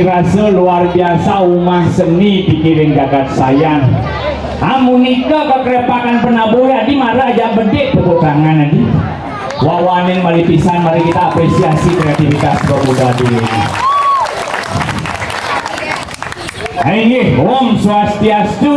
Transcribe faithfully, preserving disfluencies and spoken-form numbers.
Rasa luar biasa, umah seni pikirin jagat Sayan. Amunika kekrepakan penabuh adi mara aja bedik tepuk tangan adi. Wawanin malih pisan, mari kita apresiasi kreativitas pemuda dulu ini. Inggih, Om Swastiastu.